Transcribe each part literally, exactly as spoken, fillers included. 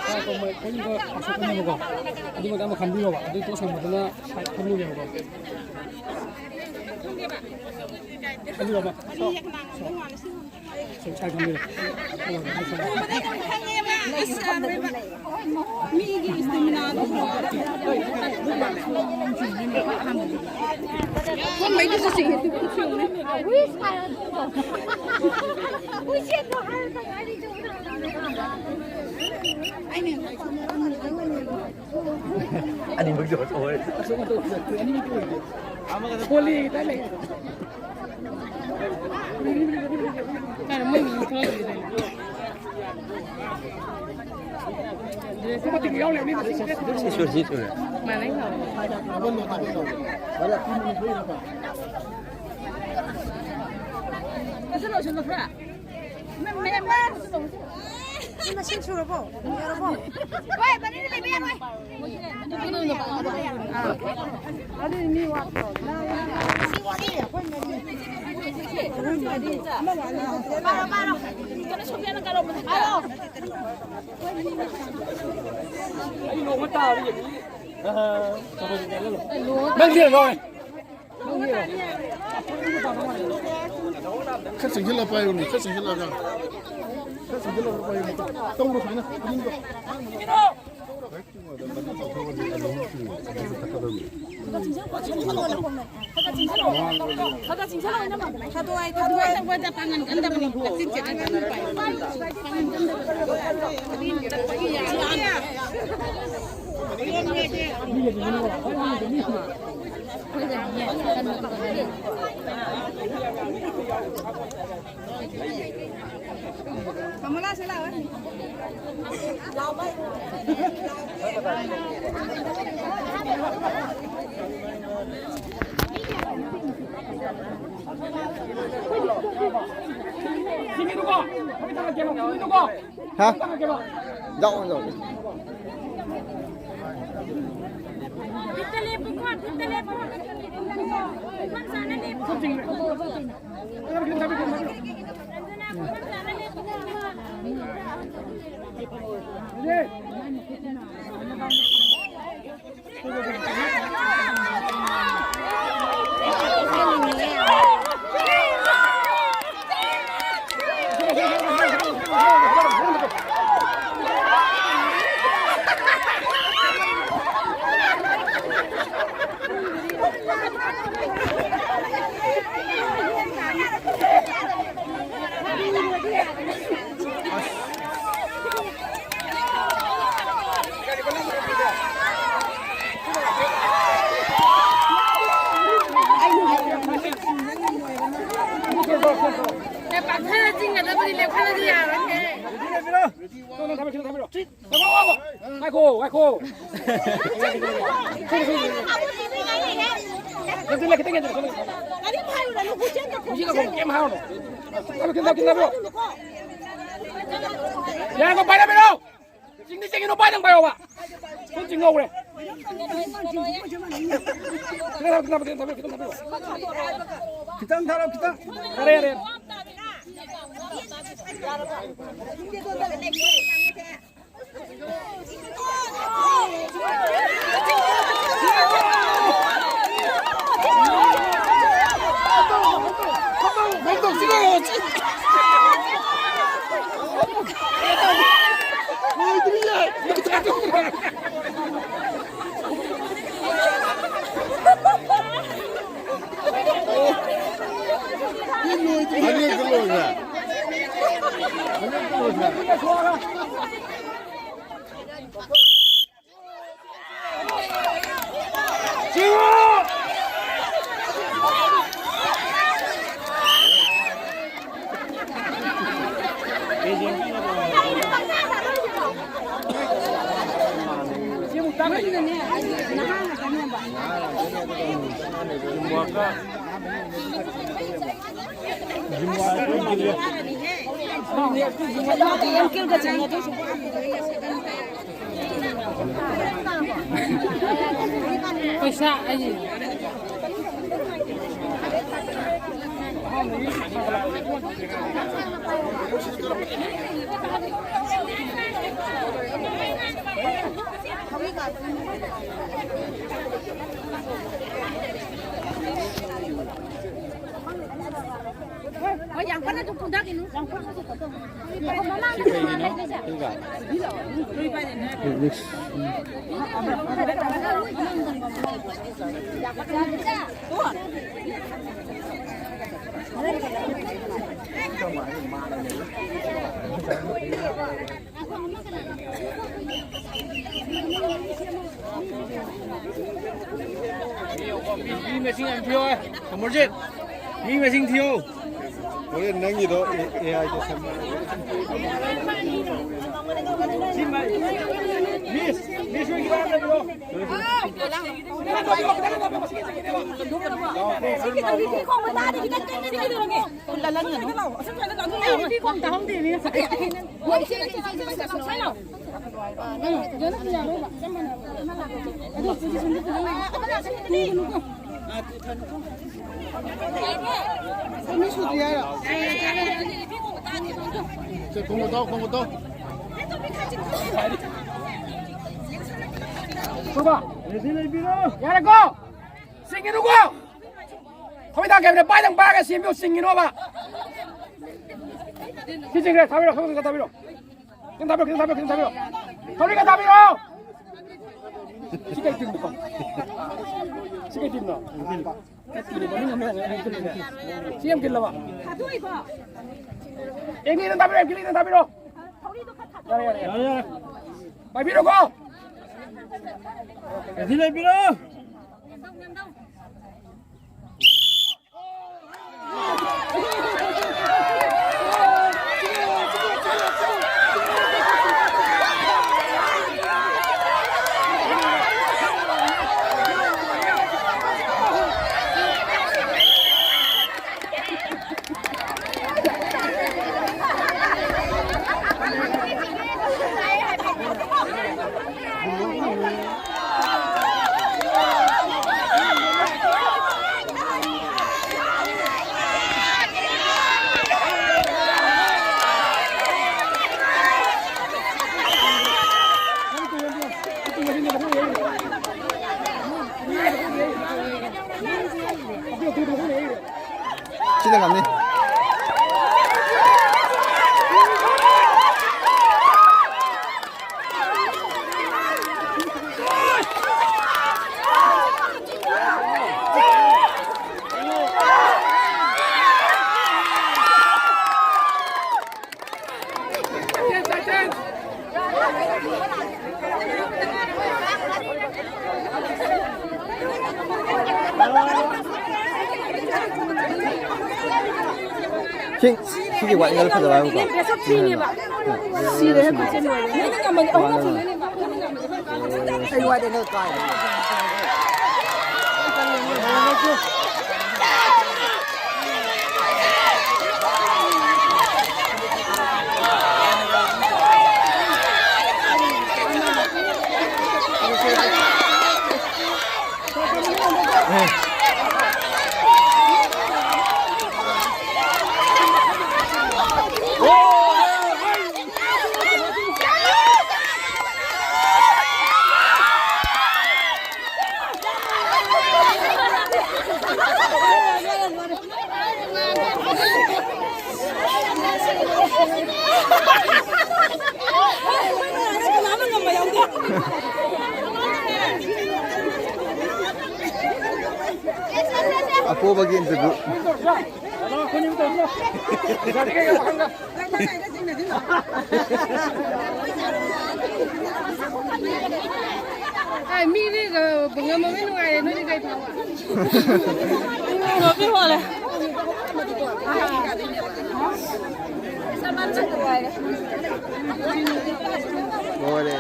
ꯁꯥꯏ ꯀꯣꯝꯕ ꯄꯨꯟꯕ ꯑꯁꯣꯛꯄꯅꯦꯕꯀꯣ꯫ ꯑꯗꯨ ꯃꯇꯥꯡ ꯑꯃ ꯈꯟꯕꯤꯌꯣꯕ꯫ ꯑꯗꯨ ꯇꯣꯁ ꯊꯝꯕꯗꯨꯅ ꯁꯥꯏ ꯈꯟꯕꯤꯌꯣꯕ꯫ ꯈꯟꯕꯤꯌꯣꯕ꯫ ꯁꯥꯏ ꯈꯟꯕꯤꯌꯣ꯫ ꯃꯤꯒꯤ ꯏꯁꯇꯦꯃꯤꯅꯥꯗꯣ꯫ ꯐꯣꯟ ꯃꯩꯗꯨꯁꯨ ꯆꯤꯡꯉꯦ꯫ ꯑꯅꯤꯃꯛꯁꯨ ꯍꯣꯏ꯫ ꯁꯣꯜꯂꯤ ꯇꯥꯏ ꯂꯩ꯫ ꯀꯩꯅꯣ ꯃꯣꯏ ꯃꯤ ꯊꯣꯛꯂꯛꯇ꯭ꯔꯤꯗꯨꯅ? ꯗ꯭ꯔꯦꯁ ꯃꯇꯤꯛ ꯌꯥꯎ ꯂꯩꯔꯝꯅꯤ꯫ ꯁꯤ ꯁꯨꯔꯦ, ꯁꯤ ꯁꯨꯔꯦ꯫ ꯃꯥꯟꯅꯩ ꯈꯣ꯫ ꯐꯖꯅ ꯂꯣꯏꯁꯤꯜꯂꯣ ꯈꯔ꯫ ꯃꯌꯥꯝ ꯃꯌꯥꯝ ꯂꯣꯏꯁꯤꯜꯂꯣ꯫ ꯃꯁꯤꯡ ꯁꯨꯔꯕꯣ? ꯌꯥꯔꯕꯣ? ꯍꯣꯏ, ꯃꯅꯤꯡꯗ ꯂꯩꯕ ꯌꯥꯔꯣꯏ꯫ ꯑꯗꯨꯗꯤ ꯃꯤ ꯋꯥꯠꯇ꯭ꯔꯣ? ꯅꯪꯗꯤ ꯂꯣꯏ꯫ ꯈꯔ ꯆꯪꯁꯤꯜꯂ ꯄꯥꯏꯌꯨꯅꯦ, ꯈꯔ ꯆꯪꯁꯤꯜꯂꯒ꯫ ꯈꯔ ꯆꯪꯁꯤꯜꯂꯒ ꯄꯥꯏꯌꯨꯅꯦ꯫ ꯇꯧꯔꯣ ꯁꯨꯃꯥꯏꯅ, ꯈꯨꯅꯤꯡꯗꯣ꯫ ꯍꯥ? ꯌꯥꯎ, ꯌꯥꯎ꯫ ꯐꯤꯠꯇ ꯂꯦꯞꯄꯨꯀꯣ, ꯐꯤꯠꯇ ꯂꯦꯞꯄꯨ꯫ ꯃꯐꯝ ꯆꯥꯅ ꯂꯦꯞꯄꯨ꯫ ꯔꯟꯖꯅꯥ, ꯃꯐꯝ ꯆꯥꯅ ꯂꯦꯞꯄꯨꯀꯣ꯫ ꯄꯥꯛꯊꯔ ꯆꯤꯡꯒꯗꯕꯗꯤ ꯂꯦꯞꯈꯠꯂꯗꯤ ꯌꯥꯔꯣꯏꯍꯦ꯫ ꯉꯥꯏꯈꯣ, ꯉꯥꯏꯈꯣ꯫ ꯍꯦꯟꯖꯤꯜꯂꯦ, ꯈꯤꯇꯪ ꯍꯦꯟꯖꯤꯜꯂꯦ, ꯁꯣꯝꯗ꯫ ꯍꯧꯖꯤꯛ ꯉꯥꯏꯈꯣ, ꯀꯩꯝ ꯍꯥꯏꯔꯨꯅꯨ꯫ ꯊꯝꯃꯣ, ꯈꯤꯇꯪ, ꯈꯤꯇꯪ, ꯈꯤꯇꯪ ꯊꯝꯃꯣ꯫ ꯌꯥꯔꯦꯀꯣ, ꯄꯥꯏꯔꯝꯃꯤꯔꯣ? ꯆꯤꯡꯗꯤ ꯆꯤꯡꯒꯤꯅꯣ, ꯄꯥꯏꯗꯪ ꯄꯥꯏꯌꯣꯕ꯫ ꯁꯨꯝ ꯆꯤꯡꯍꯧꯔꯦ꯫ ꯈꯤꯇꯪ ꯊꯥꯕꯤꯔꯣ, ꯈꯤꯇꯪ ꯊꯥꯕꯤꯔꯣ, ꯈꯤꯇꯪ ꯊꯥꯕꯤꯔꯣ꯫ ꯈꯤꯇꯪ ꯊꯥꯔꯣ, ꯈꯤꯇꯪ꯫ ꯌꯥꯔꯦ, ꯌꯥꯔꯦ, ꯌꯥꯔꯦ꯫ ꯑꯅꯤꯔꯛꯇ ꯂꯣꯏꯈ꯭ꯔꯦ꯫ ꯑꯅꯤꯔꯛꯇ ꯂꯣꯏꯈ꯭ꯔꯦ꯫ ꯄꯩꯁꯥ ꯑꯩ ꯍꯣꯏ, ꯌꯥꯝ ꯀꯟꯅꯁꯨ ꯀꯨꯟꯊꯈꯤꯅꯨ꯫ ꯌꯥꯝ ꯀꯟꯅꯁꯨ ꯀꯨꯟꯊꯈꯤꯅꯨ꯫ ꯁꯤ ꯀꯩꯒꯤꯅꯣ? ꯁꯤꯒ? ꯃꯤ ꯃꯁꯤꯡ ꯌꯥꯝ ꯊꯤꯌꯣ꯫ ꯀꯃꯔꯖꯤꯠ, ꯃꯤ ꯃꯁꯤꯡ ꯊꯤꯌꯣ꯫ ꯍꯣꯔꯦꯟ ꯅꯪꯒꯤꯗꯣ ꯑꯦ ꯑꯥꯏꯗ ꯁꯦꯝꯃꯣ꯫ ꯁꯤ ꯃ-, ꯃꯤꯁ, ꯃꯤꯁ ꯍꯣꯏꯒꯤ ꯃꯅꯥꯛꯇ ꯂꯩꯕꯤꯔꯣ꯫ ꯈꯣꯡꯎꯞ ꯇꯧ, ꯈꯣꯡꯎꯞ ꯇꯧ꯫ ꯁꯨꯕ꯫ ꯔꯦꯗꯤ ꯂꯩꯕꯤꯔꯣ꯫ ꯌꯥꯔꯦꯀꯣ? ꯆꯤꯡꯒꯅꯨꯀꯣ? ꯊꯣꯏꯗꯥ ꯀꯩꯝꯇ ꯄꯥꯏꯗꯪ ꯄꯥꯏꯔꯒ ꯁꯦꯝꯕꯤꯌꯨ, ꯆꯤꯡꯒꯅꯣꯕ꯫ ꯁꯤ ꯆꯤꯡꯈ꯭ꯔꯦ, ꯊꯥꯕꯤꯔꯣ, ꯊꯥꯕꯤꯔꯣ, ꯊꯥꯕꯤꯔꯣ꯫ ꯈꯤꯇꯪ ꯊꯥꯕꯤꯔꯣ, ꯈꯤꯇꯪ ꯊꯥꯕꯤꯔꯣ, ꯈꯤꯇꯪ ꯊꯥꯕꯤꯔꯣ꯫ ꯊꯧꯔꯤꯒ ꯊꯥꯕꯤꯔꯣ꯫ ꯁꯤ ꯀꯩ ꯇꯤꯝꯅꯣ? ꯁꯤ ꯀꯩ ꯇꯤꯝꯅꯣ? ꯁꯤ ꯌꯥꯝ ꯀꯤꯜꯂꯕ? ꯑꯦ, ꯃꯤ ꯑꯗꯨꯝ ꯇꯥꯕꯤꯔꯣ, ꯑꯦꯝ ꯀꯤꯂꯤꯗ ꯇꯥꯕꯤꯔꯣ꯫ ꯌꯥꯔꯦ, ꯌꯥꯔꯦ, ꯌꯥꯔꯦ꯫ ꯌꯥꯔꯦ, ꯌꯥꯔꯦ꯫ ꯄꯥꯏꯕꯤꯔꯣꯀꯣ꯫ ꯑꯁꯤ ꯂꯩꯕꯤꯔꯣ꯫ ꯉꯝꯅꯤ꯫ ꯁꯤ, ꯁꯤꯒꯤ ꯋꯥꯏꯠ ꯑꯦꯡꯒꯜ ꯐꯖꯕ ꯍꯥꯏꯕꯀꯣ꯫ ꯁꯤꯅꯦꯕ꯫ ꯁꯤꯔꯦ, ꯍꯦꯛ ꯈꯨꯠꯁꯦ ꯂꯣꯏꯔꯦ꯫ ꯅꯪꯅ ꯉꯝꯃꯗꯤ ꯑꯍꯨꯝ ꯊꯣꯛꯅꯅꯦꯕ꯫ ꯑꯩ ꯋꯥꯏꯠ ꯑꯦꯡꯒꯜ ꯀꯥꯏ꯫ ꯑꯄꯣꯕꯒꯤ interview꯫ ꯑꯦ, ꯃꯤꯗꯤ, ꯑ, ꯉꯝꯃꯝꯃꯤ ꯅꯨꯡꯉꯥꯏꯔꯦ, ꯅꯣꯏꯗꯤ ꯀꯩ ꯐꯥꯎꯕ? ꯉꯝꯃꯤ ꯍꯣꯜꯂꯦ꯫ ꯂꯣꯏꯔꯦ꯫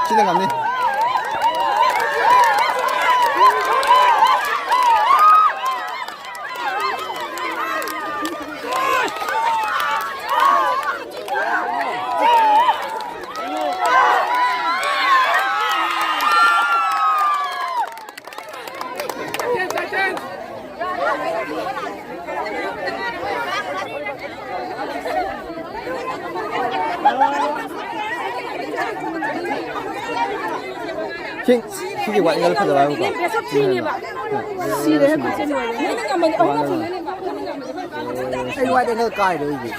ꯁꯤꯅ ꯉꯝꯅꯤ꯫ ꯁꯤꯒꯤ ꯋꯥꯏꯠ ꯑꯦꯡꯒꯜ ꯐꯖꯕ ꯍꯥꯏꯕꯀꯣ꯫ ꯁꯤꯅꯦꯕ꯫ ꯁꯤꯔꯦ ꯈꯨꯠꯁꯦ ꯂꯣꯏꯔꯦ꯫ ꯑꯩ ꯋꯥꯏꯠ ꯑꯦꯡꯒꯜ ꯀꯥꯏꯔꯦ ꯑꯩꯒꯤ꯫